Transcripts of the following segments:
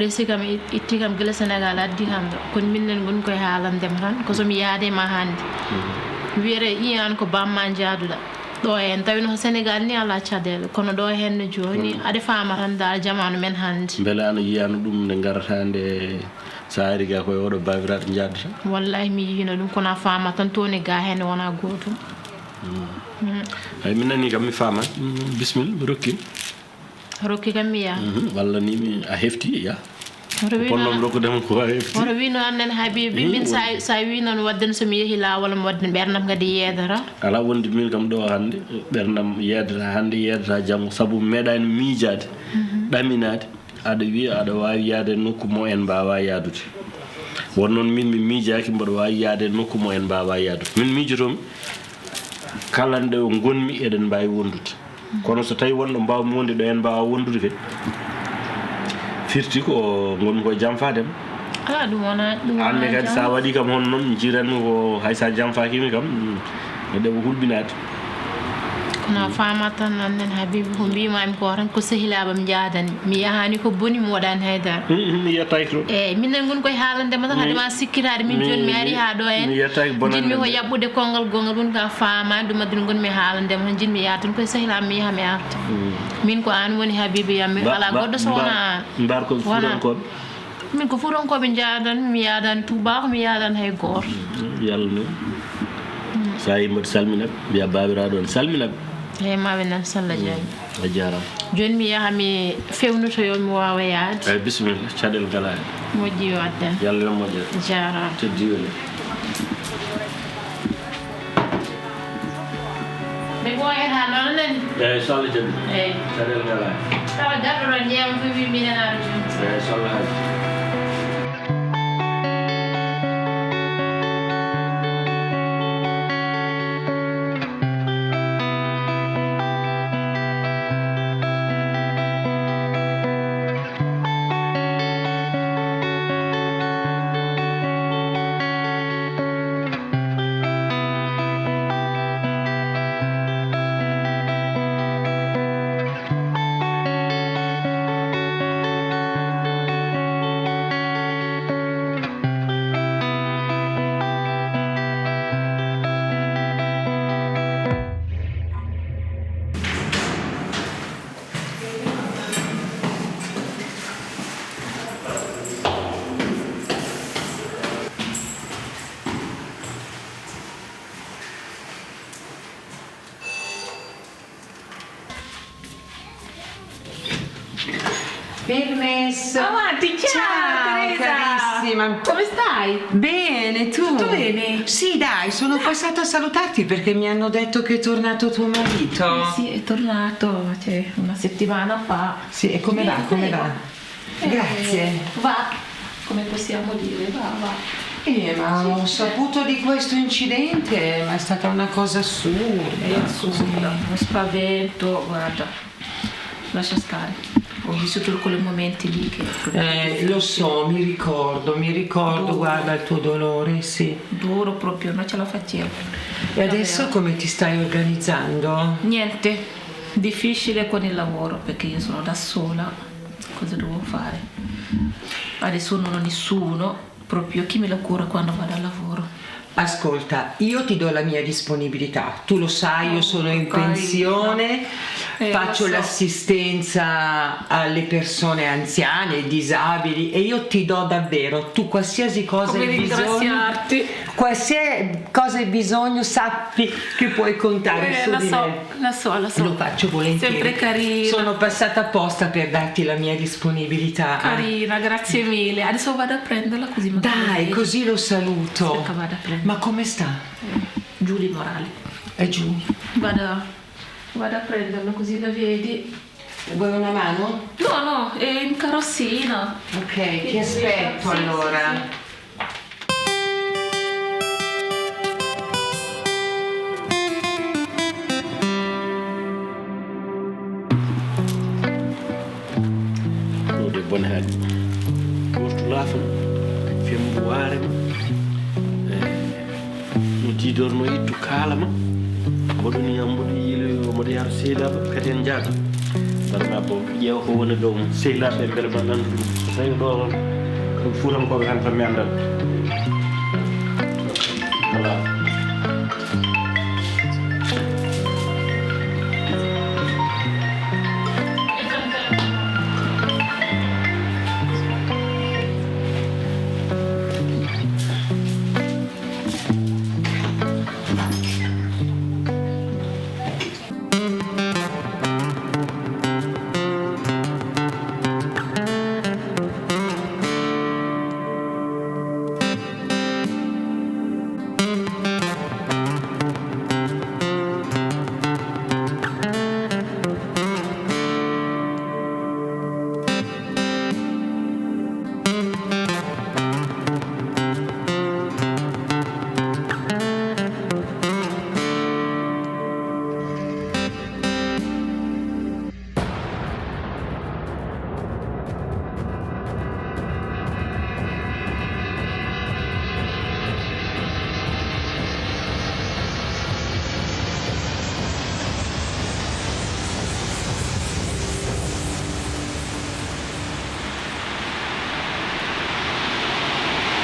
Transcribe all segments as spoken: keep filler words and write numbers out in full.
Resi kam it- itti kam gila Sénégal addi kam ɗo. Kono min nen ngon koye haalandema tan. Ko so mi yaade ma hannde. Wiyere iyan ko bamma jaaduɗa. Ɗo en tawino ko Sénégal ni ala caɗeele. Kono ɗo henne jooni aɗa faama tan dal jamaanu men hannde. Mbele ana yiyano ɗum nde ngarata nde sa ari ga koye oɗo babiraɗo jaadata? Wallahi mi yiyino ɗum kono a faama tan toni ga henne wona gootum. Ay, mi nani kam mi faama. Bismillah, mi rokki. Rokki kam mi yaha. Walla ni mi a hefti ya. Hoto wi Ponnom noon. Rokkudema ko a hefti. Hoto wi noon annen Habibi, min sa, sa wi noon wadden so mi yehi laawol mi wadden ɓernam kadi yeedata. Ala wondi min kam ɗo hannde ɓernam yeedata hannde yeedata janngo sabu mi meeɗani miijaade, ɗaminaade. Aɗa wiya aɗa waawi yaade nokku mo en mbaawa yaadude. Won noon min mi miijaaki mboɗo waawi yaade nokku mo en mbaawa yaadude. Min miijotomi kala nde ngonmi eɗen mbaawi wondude. Kono so tawi wonɗo mbawmi wonde ɗo en mbawa wondude kadi firti ko ngonmi koye jamfadema. Ala ɗum wona ɗum wona anne kadi sa waɗi kam hono noon jiranmi ko hay sa jamfakimi kam mi ɗeɓa hulɓinade. Kono a famat tan annen Habibi ko mbimami ko tan ko sehilaɓam jaadani mi yahani ko boni mi waɗani haydara. Mi yettaki toon. Eyyi minen gon koye haalandema tan haade ma sikkitade min joni mi ari ha ɗo en mi yettaki bonande. Jinmi ko yaɓɓude kongal gongal woni ka faamani ɗum addude gonmi haalandema tan jinmi yaha tan koye sehilam mi yaha mi arta. Min ko an woni Habibi yam mi ala goɗɗo so wona an. Mbar ko fuurankoɓe. Min ko fuurankoɓe jaadan mi yaadan tubaako mi yaadan hay goto. Yalla noon. Sa yi mbaɗa salminaɓe mbiya babiraɗo on salminaɓe. Eyyi maɓe nan salla jaabi. A jarama. Joni mi yaha mi fewnoto yo mi wawa yaade. Eyyi bisimilla caɗel gala hen. Moƴƴi yo addan. Yalla yo moƴƴere. Jarama. Teddi weli. Mi ɓooyata noon nani. Eyyi so Allah jaɓi. Eyyi. Caɗel gala hen. Tawa garɗo ɗon ƴeewa fof wi minen ara joni. Eyyi so Allah haaji. Permesso. Avanti, ciao, ciao, Teresa. Carissima. Come stai? Bene, tu? Tutto bene? Sì, dai, sono passata a salutarti perché mi hanno detto che è tornato tuo marito. Eh, sì, è tornato, cioè, una settimana fa. Sì, e come va? Come va? Grazie. Va, come possiamo dire, va, va. Eh, ma ho saputo di questo incidente, ma è stata una cosa assurda. È assurda, uno spavento, guarda, lascia stare. Ho vissuto quei momenti lì che... Eh, lo so, mi ricordo, mi ricordo, guarda il tuo dolore, sì. Duro proprio, non ce la facevo. E adesso come ti stai organizzando? Niente, difficile con il lavoro perché io sono da sola. Cosa devo fare? Adesso non ho nessuno, proprio chi me la cura quando vado al lavoro. Ascolta, io ti do la mia disponibilità, tu lo sai, io sono in pensione, eh, faccio l'assistenza alle persone anziane, disabili e io ti do davvero, tu qualsiasi cosa hai bisogno, qualsiasi cosa hai bisogno sappi che puoi contare su di me. Lo so, lo so. Lo faccio volentieri. Sempre carina. Sono passata apposta per darti la mia disponibilità. Carina, grazie mille. Adesso vado a prenderla così magari... Dai, così lo saluto. Aspetta, vado a prendere. Ma come sta? Eh, giù di morale. È giù. Vado, vado a prenderlo così la vedi. Vuoi una mano? No, no, è in carrozzina. Ok, ti aspetto allora. Ɗo de bone haaɗi. Ɓurtu laafam, fembu waare ma. No diidorno ittu kaala ma. Mboɗo ni am mboɗo yiilo mboɗo yaro sehilaɓe kadi en jaaka. Mbaɗa ma bo ƴeewa ko woni ɗo sehilaɓe mbele ma nandu ɗum. Tawi ɗo, ɗum Fuutankooɓe tan ko memdal. Voilà.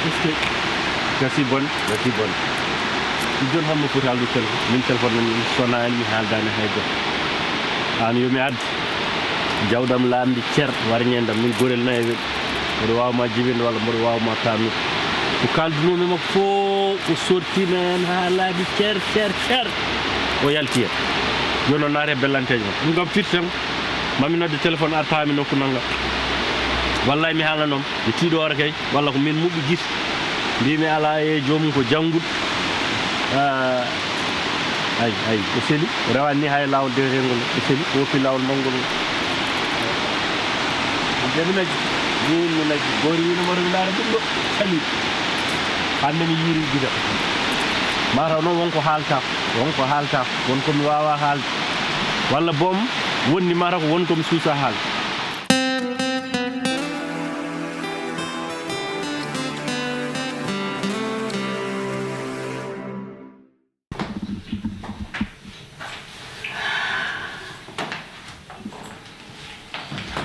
Est-ce que gasi bon? Gasi bon. Ɗum jooni hol no foti haalde téléphone? Min téléphone am sonnaani, mi haaldaani hay gooto. Aan yo mi addu jawdam laamndi cer, war ñeendam, min gorel nayi e weɓi. Mboɗo waawa ma jibinde walla mboɗo waawa ma tamnude. Ko kaaldunoomi e makko fof, o sortiima heen haa laaɓi cer, cer, cer. O yalti heen. Jooni o naati e bellanteeje makko. Ɗum kam firti tan, ma mi nodde téléphone artaami nokku nannga. Wallay mi haalnanoo mo. Ɓe tiiɗoora kay, walla ko min muɓɓi gite. Mbiimi alaa e joomum ko jannguɗo. Ah, ay, ay, o seli, o rewaani ni hay laawol deweteengol, o seli, o woppi laawol mawngol ngol. Jami naggi, min mi naggi, goori wiino mboɗo mi ndaara ɗum ɗo, sali. Hannde mi yiiri gita. Mataw noon won ko haaltaako, won ko haaltaako, won ko mi waawaa haalde. Walla boom wonni mataw ko won ko mi suusaa haalde.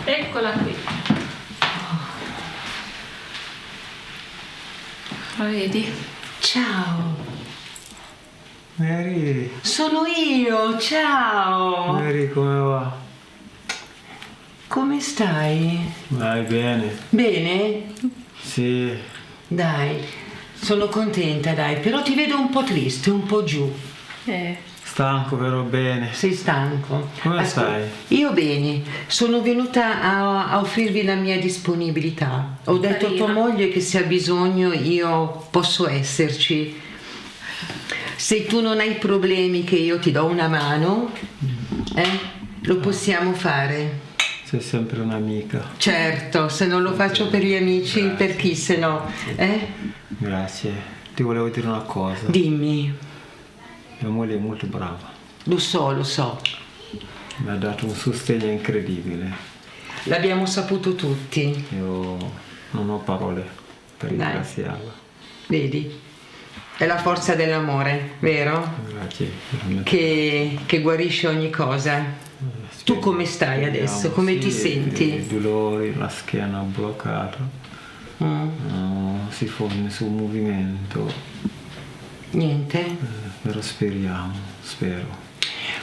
Eccola qui. La vedi? Ciao. Mary. Sono io, ciao. Mary, come va? Come stai? Vai bene. Bene? Sì. Dai, sono contenta, dai, però ti vedo un po' triste, un po' giù. Eh. Stanco, però bene. Sei stanco? Come stai? Io bene, sono venuta a, a offrirvi la mia disponibilità. Ho detto a tua moglie che se ha bisogno io posso esserci. Se tu non hai problemi che io ti do una mano, eh, lo possiamo fare. Sei sempre un'amica. Certo, se non lo faccio per gli amici, per chi se no, eh? Grazie. Ti volevo dire una cosa. Dimmi. Mia moglie è molto brava. Lo so, lo so. Mi ha dato un sostegno incredibile. L'abbiamo saputo tutti. Io non ho parole per ringraziarla. Vedi? È la forza dell'amore, vero? Grazie, veramente. Che, che guarisce ogni cosa. Eh, speriamo. Tu come stai adesso? Come ti senti? Sì, i dolori, la schiena bloccata. Mm. Non si fa nessun movimento. Niente? Eh, però speriamo, spero.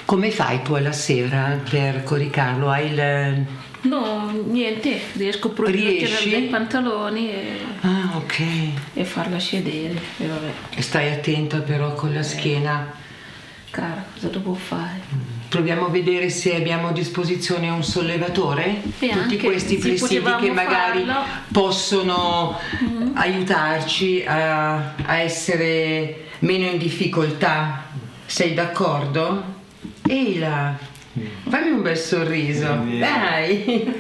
Come fai tu alla sera per coricarlo? Hai il... No, niente, riesco proprio a tirare dai pantaloni e, ah, ok, e farla sedere. E vabbè. E stai attenta però con la schiena. Cara, cosa devo fare? Proviamo a vedere se abbiamo a disposizione un sollevatore. E tutti anche, questi sì, presidi che magari possono aiutarci a, a essere meno in difficoltà. Sei d'accordo? Ehi là, fammi un bel sorriso, dai.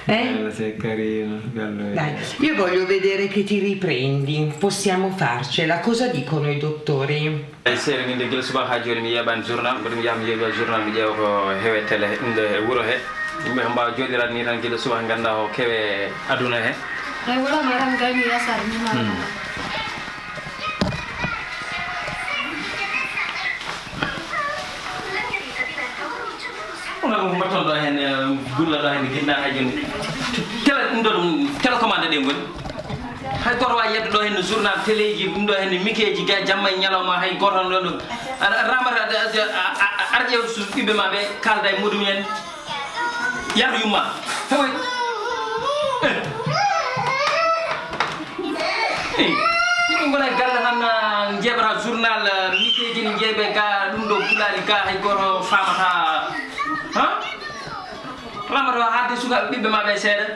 Eh? Bella, sei carina, bello. Dai, io voglio vedere che ti riprendi. Possiamo farcela. Cosa dicono i dottori? Ay seeɗa, min de gila subaka haa jooni mi yeeɓaani journal, mboɗo mi yaha mi yeeɓa journal, mi ƴeewa ko hewe télé he, ɗum ɗo e wuro he. Yimɓe ko mbaawa jooɗiraade nii tan gila subaka ngannda ko kewe aduna he. Ay wala maram gani yasar ni maram. Wona ko mbatton ɗo heen, eh, gulla ɗo heen, ginnaa hay jooni. Tele Ɗum ɗo ɗum télécommande ɗe ngoni. Hay goto wawi yedde ɗo henne journal téléji, ɗum ɗo henne mikeji ga jamma e ñalawma, hay goto ɗo ɗum. Aɗa ramata, aɗa, aɗa, aɗa, aɗa ƴeewa so ɓiɓɓe ma ɓe kalda e muɗum en. Yar yumma. Heɓoy. Eh. Eh. Yimɓe gona e galle tan, ah, jeeɓata journal, ah, mikeji ne jeeɓe ga, ɗum ɗo gulaali ga, hay goto famata. Ha? Ramata o haalde sukaaɓe ɓiɓɓe ma ɓe seeɗa.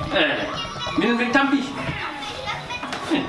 Eh, min, min tampi. Eh.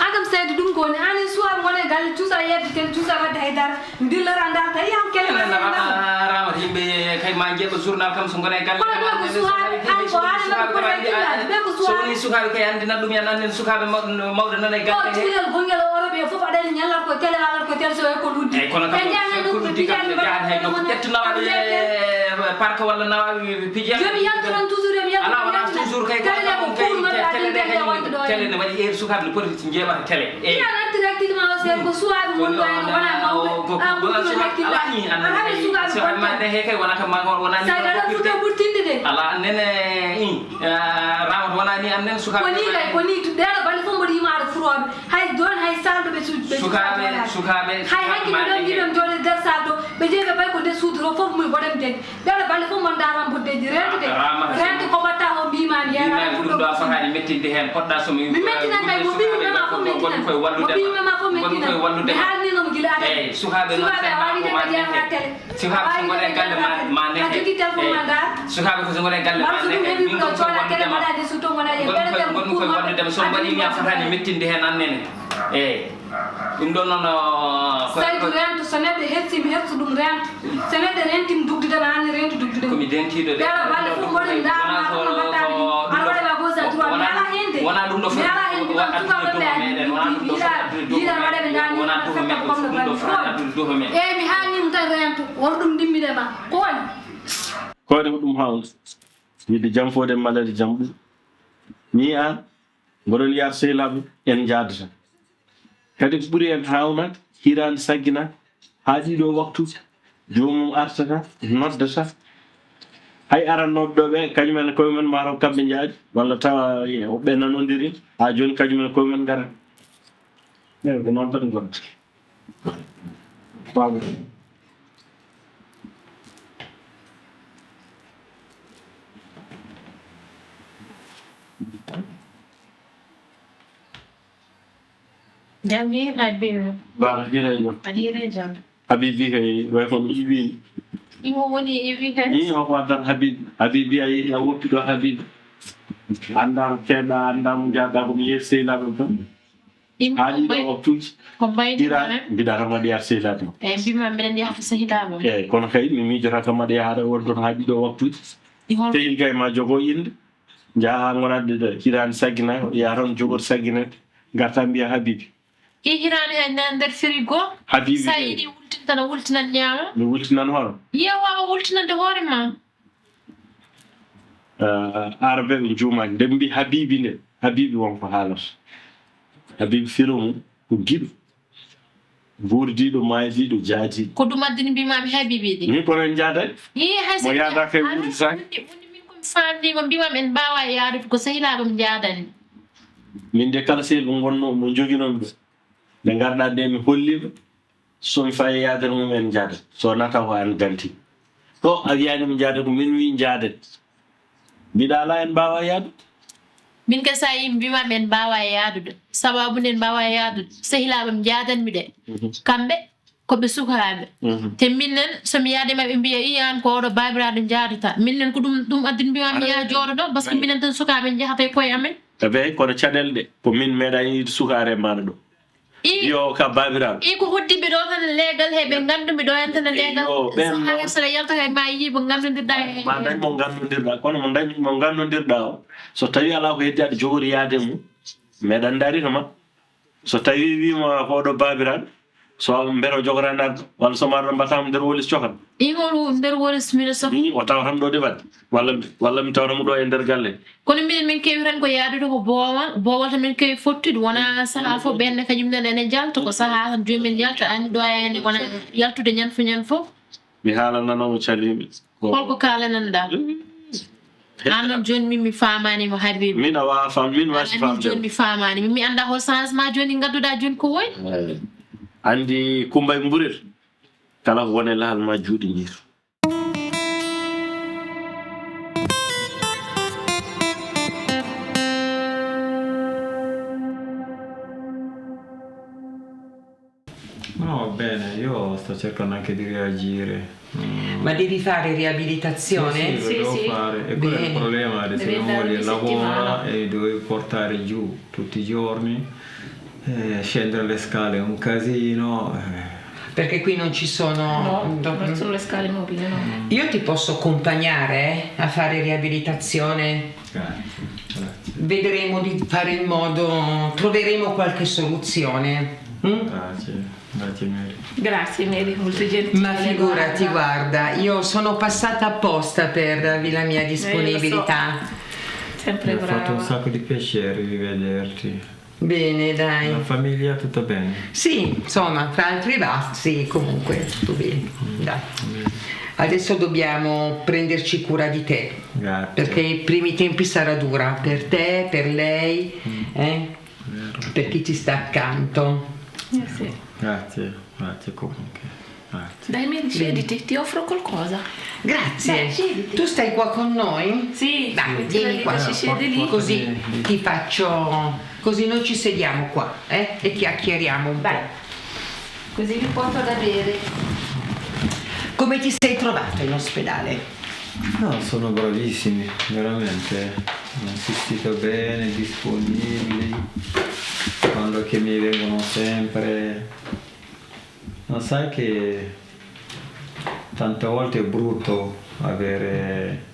An kam Seydi, ɗum ko woni, an e sukaaɓe ngona e galle, cuusa yedde tel, cuusa wadde hay dara, ndillora ndarta, yiyam kele ma Enen a- a- a- Ramata, yimɓe kay ma jeeɓa journal kam so ngona e galle. Kono ɓe ko sukaaɓe, an ko haala mbaɗa ko andi, ɓe ko so sukaaɓe. Woni sukaaɓe kay andina ɗum yan annen sukaaɓe maw- mawɓe nana e galle. Ko cuulel gongel o Europe e fof aɗa andi ñallat ko télé, alat ko télé, so e ko luddi. Eyyi, kono kam ɓe jahna ko nokku ɓe luddi kam pijani ɓe jahna hay nokku ƴettu nawaɓe parc walla nawaɓe pijani. Jomi yaltoran toujours, yomi yaltoran. Ala, wona toujours kay ko télé ko pour télé ne waɗi heure sukaaɓe ne poti jeeɓata télé. Eyyi. An arti hakkille ma o seeɗa ko suwaaɓe woni ɗo en wona mawɓe. An woni hakkille ma. An haɓe sukaaɓe bonta. He kay wona kam ma wona ni. Sa gala fuɗɗo ɓurtinde de. Ala nene. Ramata wona ni an nen sukaaɓe. Ko ni kay, ko ni ɗeɗo balɗe fof mboɗo yima aɗa furooɓe. Hay don hay salɗo ɓe suuɗi ɓe sukaaɓe. Sukaaɓe. Hay hanki ɓe ɗon jiɗon jooɗe nder salɗo ɓe jeeyi ɓe bay ko nder suudu to fof muy boɗem jeeji. Ɓeɗo balɗe fof mon ndaran boddeji rento de. Rento ko mbatta o mbima mi yara ɗum ɗo fotani mettinde hen poɗɗa so mi mettinan kay mo ɓiyuɓe ma fof mettinan mo ɓiyuɓe ma fof mettinan mi haalnino mo gila aɗa sukaaɓe a wawi de ɓe jeeya ha télé. Sukaaɓe so ngone galle ma ma nene. Sukaaɓe ko so ngone galle ma nene. Min ko so wonde ma. Ngon koy wonde ma so mbaɗi mi a fotani mettinde hen an nene. Eyyi. Ɗum ɗon noon. Saydu rento so neɗɗo hersi mi herso ɗum rento. So neɗɗo renti mi dugdude ma an rento dugdude. Komi dentiɗo de. Ɓeɗo balɗe fof mboɗo ndaarma kono mbatta mi aɗa waɗa ma gauche à droite mi ala hen de. Wona ɗum ɗo foti. Mi ala hen mi ɗon sukaaɓe ɓe yiɗa waɗa ɓe ndaarma. Wona ɗum ɗo foti. Eyyi mi haalnima tan rento. Won ɗum ndimmiɗe ma ko woni? Koode ko ɗum hawna. Yiɗde jam fof de malade jam ɓuri. Ni an mboɗon yar sehilaɓe en jaadata. Kadi ko ɓuri en hawna hiraande saggina haa ɗiɗo waktu joomum artata noddata. Hay aran noddoɓe kañum en koye men mataw kamɓe njaaɗi walla tawa ɓe nanodiri haa jooni kañum en koye men ngara. Eyyi ko noon tan gonta. Baaba. Jam ni Habibu. Baaba hiire jam. A hiire jam. Habibi kay way kono iwi. Imo woni iwi kay. Ni o ko addan Habibi. Habibi ay a woppi ɗo Habibi. Andam keɗa andam jaɗa ko mi yetti seylaɓe tan. Haa ɗiɗo waktuuji. Ko mbaydi ira mbiɗa tan waɗi ar sehilaɓe ma. Eyyi mbima mbiɗen yaha to sehilaɓe ma. Eyyi kono kay mi miijotako kam aɗa yaha aɗa woni toon haa ɗiɗo waktuuji. Sehil kay ma jogo innde. Njaha haa ngonatde ɗo hiraande saggina yaha toon jogoto sagginede ngarta mbiya Habibi. I hiraande hay nder frigo. Habibi sa yiɗi wultin tan a wultinan ñaama. Mi wultinan hoore. Yewa o wultinande hoore ma. Arabeɓe njuumaaki nde mbi Habibi nde Habibi won ko haalata. Habibi filo mum ko giɗo guurdiiɗo maaydiiɗo jaadiiɗo. Ko ɗum addini mbimami Habibi ɗi. Min kono en njaadani. Mo yaada kay wurditaaki. Woni min komi faamnima mbimami en mbaawa yaadude ko sehilaaɓe mo njaadani. Min de kala sehil mo ngonno mo njoginon ɓe nde ngarɗa nde mi holliɓe. Somi fayi yaadere mum en njaada so nata ko an ganti ɗo a wiyani mi njaada ko min wi njaaden mbiɗa ala en mbawa yaadude. Min kadi sa yi mbimami en mbawa yaadude sababu nde en mbawa yaadude sehilaaɓe mi njaadanmi ɗe kamɓe koɓe sukaaɓe te minen somi yaade maɓe mbiya i an ko oɗo babiraɗo njaadata minen ko ɗum ɗum addin mbimami yaha jooɗo ɗo parce que minen tan sukaaɓe njahata e koye amen. Ebe kono caɗele ɗe ko min meeɗa yiide sukaare maɗa ɗo. Yo ka babiraɗo i ko hoddiɓe ɗo tan leegal he ɓe ngandumi ɗo en tan leegal sahaga saɗa yalta kay ma yi mo ngandodirɗa e ma dañ mo ngandodirɗa kono mo dañ mo ngandodirɗa o so tawi ala ko heddi aɗa jogori yaade mum meɗa darina ma so tawi wima ko oɗo babiraɗo so mbero jogorani arde walla so marɗo mbatama nder wolis cokan i hol nder wolis mino sok o tawa tan ɗo de wadde walla walla mi tawata mo ɗo e nder galle. Kono minen min keewi tan ko yaadude ko boowal boowal tan min keewi fottude wona saha fof ɓenne kañum nen ene jalta ko saha tan jomumen yalta ani ɗo ene wona yaltude ñan fo ñan fof. Mi haalananomo caliɓe. Holko kaalananɗa? An noon jooni min mi faamaani mo Habibi. Min a waawa faam, min waasi faamde. Jooni mi faamaani. Min mi annda hol changement jooni ngadduɗaa jooni ko woyi. Anndi Kumba e Mburel. Kala ko woni e lahal ma juuɗe njiitu. No, va bene, io sto cercando anche di reagire. Mm. Ma devi fare riabilitazione? Sì, sì, lo devo fare. E quello è il problema, adesso mia moglie lavora e dovevo portare giù tutti i giorni, eh, scendere le scale è un casino. Eh. Perché qui non ci sono... No, non ci sono le scale mobili, no. Io ti posso accompagnare, eh, a fare riabilitazione. Grazie, grazie. Vedremo di fare in modo, troveremo qualche soluzione. Mm? Grazie, grazie Mary. Grazie Mary, molto gentile. Ma figurati, guarda, io sono passata apposta per darvi la mia disponibilità. Eh, lo so. Sempre brava. Mi ha fatto un sacco di piacere rivederti. Bene, dai. La famiglia, tutto bene? Sì, insomma, fra altri va, sì, comunque, tutto bene. Dai. Adesso dobbiamo prenderci cura di te, grazie, perché i primi tempi sarà dura per te, per lei, eh? Vero. Per chi ti sta accanto. Eh, sì. Grazie, grazie comunque. Grazie. Dai, Mary, siediti, ti offro qualcosa. Grazie. Dai, siediti. Tu stai qua con noi? Sì, dai, vieni qua. Siedi lì. Così ti faccio, così noi ci sediamo qua, eh, e chiacchieriamo un po'. Dai. Così vi porto da bere. Come ti sei trovata in ospedale? No, sono bravissimi, veramente. Mi hanno assistito bene, disponibili. Quando che mi vengono sempre. Ma sai che tante volte è brutto avere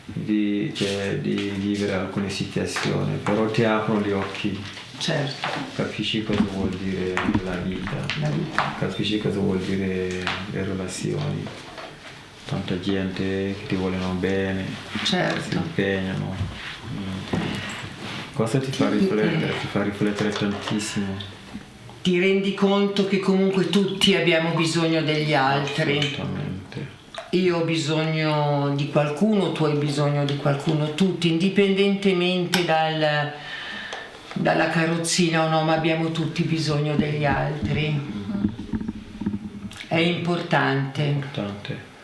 di, cioè, di vivere alcune situazioni, però ti aprono gli occhi. Certo. Capisci cosa vuol dire la vita. La vita. Capisci cosa vuol dire le relazioni. Tanta gente che ti vogliono bene, certo, si impegnano. Mm. Questo ti fa riflettere, ti fa riflettere tantissimo. Ti rendi conto che comunque tutti abbiamo bisogno degli altri. Assolutamente. Io ho bisogno di qualcuno, tu hai bisogno di qualcuno, tutti, indipendentemente dal, dalla carrozzina o no, ma abbiamo tutti bisogno degli altri. È importante. Importante.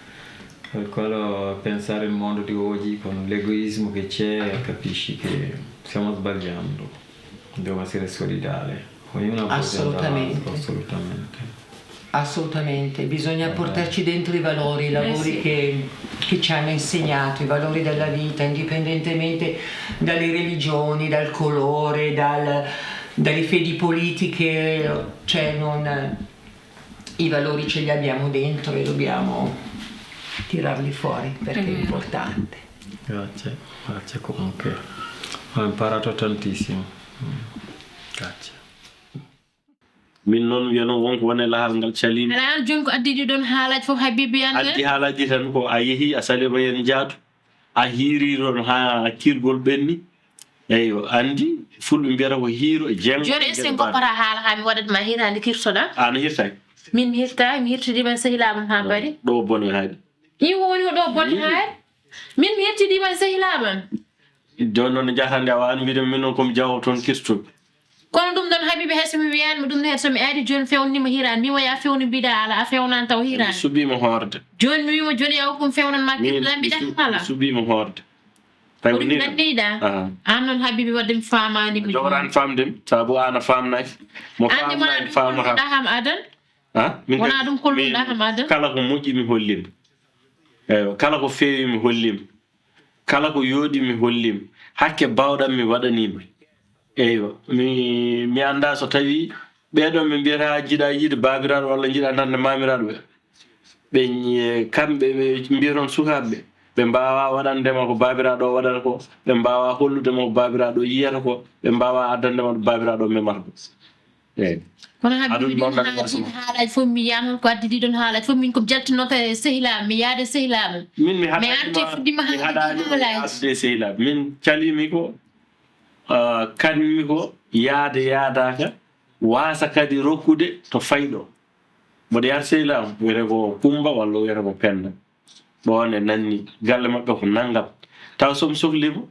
Per quello pensare il mondo di oggi con l'egoismo che c'è, capisci che stiamo sbagliando. Dobbiamo essere solidali. Ognuno ha... Assolutamente. Assolutamente. Assolutamente. Bisogna portarci dentro i valori, i valori che, che ci hanno insegnato, i valori della vita, indipendentemente dalle religioni, dal colore, dal, dalle fedi politiche, cioè non, i valori ce li abbiamo dentro e dobbiamo tirarli fuori perché è importante. Grazie, grazie comunque. Ho imparato tantissimo. Mm. Grazie. Min noon wiyano wonko woni e lahal ngal caliimi. Aɗa an jooni ko addi ɗi ɗoon haalaaji fof Habibi an addi haalaaji tan ko a yehi a saliima heen njaadu. A hiirii ɗoon haa kiirgol ɓenni. Eyyo, anndi fulɓe mbiyata ko hiiro e jeengo. Jooni est-ce que goppata haala haa mi waɗat ma hiiraande kirtoɗaa? Aan a hirtaaki. Min mi hirtaaki, mi hirtidiima e sehilaaɓe am haa mbaɗi. Ɗo bone haaɗi. Iwo woni ko ɗo bone haaɗi. Min mi hirtidiima e sehilaaɓe am. Jooni noon njahataa nde a waawani mbiide min noon ko mi jaawo toon kirtuɓe. Kono ɗum ɗon Habibi hay so mi wiyaani mo ɗum ne so mi ari jooni fewnanima hiiraani mi waya fewni mbiɗa ala a fewnan taw hiiraani. Mi suɓiima hoorde. Jooni mi wiima jooni yaw ɗum fewnan ma kirɗa mbiɗa hala. Mi suɓiima hoorde. Tawi ko ɗum nanniɗa. An noon Habibi wadde mi faamaani mi. Jogoɗan faamde mi sabu an a faamnaaki. Mo faamnaaki faamata. Ɗa kam adan. Wona ɗum kolluɗa kam adan. Kala ko moƴƴi mi hollima. Eywa kala ko feewi mi hollima. Kala ko yooɗi mi holliima, hakke baawɗam mi waɗaniima. Eywa, mi mi anndaa so tawii ɓee ɗoon ɓe mbiyata jiɗaa yiide baabiraaɗo walla njiɗaa nande maamiraaɗo ɓe. Ɓe kamɓe ɓe mbiyata on sukaaɓe ɓe, ɓe mbaawaa waɗande ma ko baabiraaɗo o waɗata ko, ɓe mbaawaa hollude ma ko baabiraaɗo o yiyata ko, ɓe mbaawaa addande ma ɗo baabiraaɗo o memata ko. Eeyi. Kono haa adun ɗiɗon haalaaji fof mi yiyaama ko addi ɗiɗon haalaaji fof min ko mi jaltinnoto e sehilaaɓe mi yaade sehilaaɓe min mi haɗaɗima fuɗɗima haalaaji. Asde sehilaaɓe min caliimi ko kanmi ko yaade yaadaaka waasa kadi rokkude to fayɗo. Mboɗo yaade sehilaaɓe wiyete ko Kummba walla wiyete ko Pennda. Ɗoon e nanni galle maɓɓe ko nanngam. Taw so mi sohliima,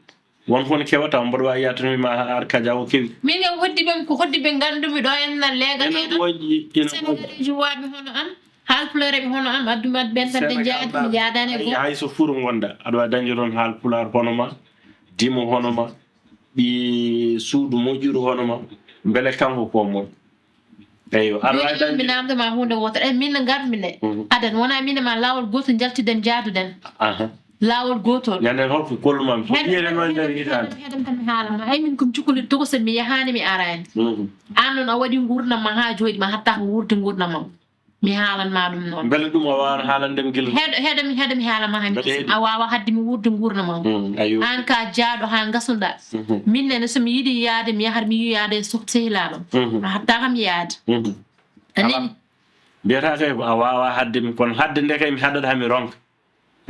won ko mi keɓa, taw mboɗo waawi yaade tan mi ma ar kaja o kewi. Min e hoddiɓe am, ko hoddiɓe nganndu-mi ɗo en nan leegal Ene en. Moƴƴi, ene moƴƴi. Senegalaijoji waaɓe hono am, haalpulereɓe hono am, addu mi addu ɓen tan ɓe jaadi, mi jaadani e Hay, gooto. Hay so furo ngonɗa, aɗa waawi dañde toon haalpulaar hono ma, dimo hono ma, ɓi suudu moƴƴuru hono ma, mbele kanko ko moƴƴo. Eyyo, aɗa waawi Min mi dañde. Namdo ma huunde wootere. E min no ngarmi nde. Mhm. Aden, wona min e ma laawol gootol njaltiɗen, jaaduɗen. Aha. Laawol gootol. Ñande holko golluma mi fof. Ɓiyere noon nder hitaande. Hedem tan mi haalama. Ay min ko mi cukalel tokosen, mi yahaani mi araani. Mhm. An noon a waɗi nguurndam ma haa jooɗi, ma hatta ko wuurde nguurndam ma. Mi haalanma ɗum noon. Mbele ɗum a waawaa haalande mi gila. Heɗo, heɗo mi, heɗo mi haalama hami. Mbeɗa heɗi. A waawaa haɗde mi wuurde nguurndam ma. Mm, aywa. An ka jaaɗo haa ngasunɗa. Mhm. Min nene so mi yiɗi yaade mi yahat mi yiyoyaade e soh-, sehilaaɓe am. Mhm. A hatta kam yaade. Mhm. A nani? Mbiyata kay ko a waawaa haɗde mi, kono haɗde nde kay mi haɗat hami ronka.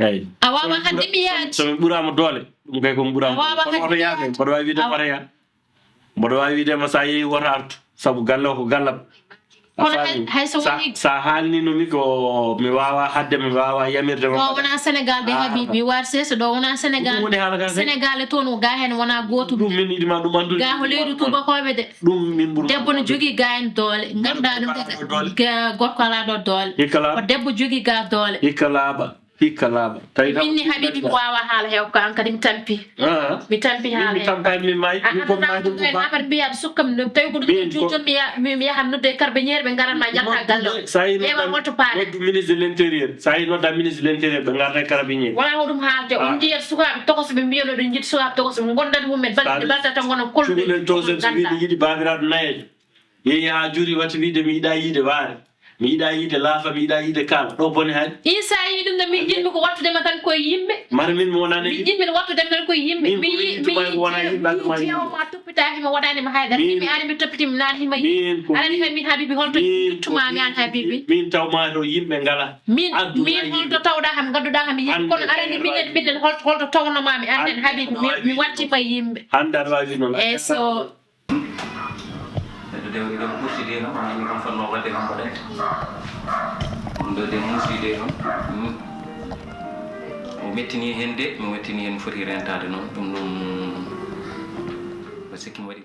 Eyi. A waawaa haɗde mi yaade. So mi ɓuraama doole, ɗum kay ko mi ɓuraama. A waawaa haɗde mi yaade. Kono oto yaade, mboɗo waawi wiide oto yaa. Mboɗo waawi wiide ma so a yehi woto artu, sabu galle o ko gallam. A Kono faami? Hay so woni. Sa haalnino mi ko mi waawaa haɗde, mi waawaa yamirde. Ɗo wonaa Senegal de, Habibi, mi waat seeso, ɗo wonaa Senegal. Ɗum woni haala ka kay. Senegal e toon o ga heen wonaa gootum. Ɗum min yiɗi ma ɗum anndude. Ga ko leydi tuubakooɓe de. Ɗum min ɓuri. Debbo no jogii ga heen doole. Nganndaa ɗum de. Ga gorko alaa ɗo doole. Hikka laaɓa. Ko debbo jogii ga doole. Hikka laaɓa. Hikka laaɓa. Tawi kam. Min ni Habibi mi waawaa haala heewka an kadi mi tampi. Ah. Mi tampi haala heewka. Min mi tampaani, min maayi. A min ko anndaa maayi ɗum ko habar mbiyaa sukkam no tawi ko ɗum juujon mi ya-, mi, mi yahan nodde e carabinier ɓe ngaran ma jalta galle o. Ƴeewa holto paare. Noddu ministre de l'intérieur. So a yi nodda ministre de l'intérieur ɓe ngarta e carabinier. Wonaa hoɗum haalde, on njiyat sukaaɓe tokoso ɓe mbiya no ɗum njiɗi sukaaɓe tokoso ɓe ngondat mumen balɗe balɗe tan ngona kollude. Cukalel tokoso so wiɗi yiɗi baabiraaɗo nayeejo. Yehi haa juri watti wiide mi yiɗaa yiide waare. Mi yiɗaa yiide laafa, mi yiɗaa yiide kaala. Ɗo bone hay. Isa yi ɗum no min jiɗmi ko wattude ma tan koye yimɓe. Mara min mi wonani. Min jiɗmi no wattude tan koye yimɓe. Min mi yi mi yi jeewo ma toppitaaki ma waɗaani ma haydara. Min mi ari mi toppiti mi naani ma yi. Min ko. Arani kay min Habibi holto ittuma mi an Habibi. Min taw ma to yimɓe ngala. Min min holto tawɗa kam gadduɗa kam yimɓe kono arani minen minen holto holto tawnoma mi an Habibi mi watti ma yimɓe. Hande aɗa wawi noon. E so Neɗɗo de o yiɗo ɓurti de noon, o yiɗi kam fotnoo waɗde kam mbaɗante. Ɗum ɗo de muusi de noon, mm, o mettini heen de, mi mettini heen, mi foti rentaade noon. Ɗum ɗum, par ce que mi waɗi.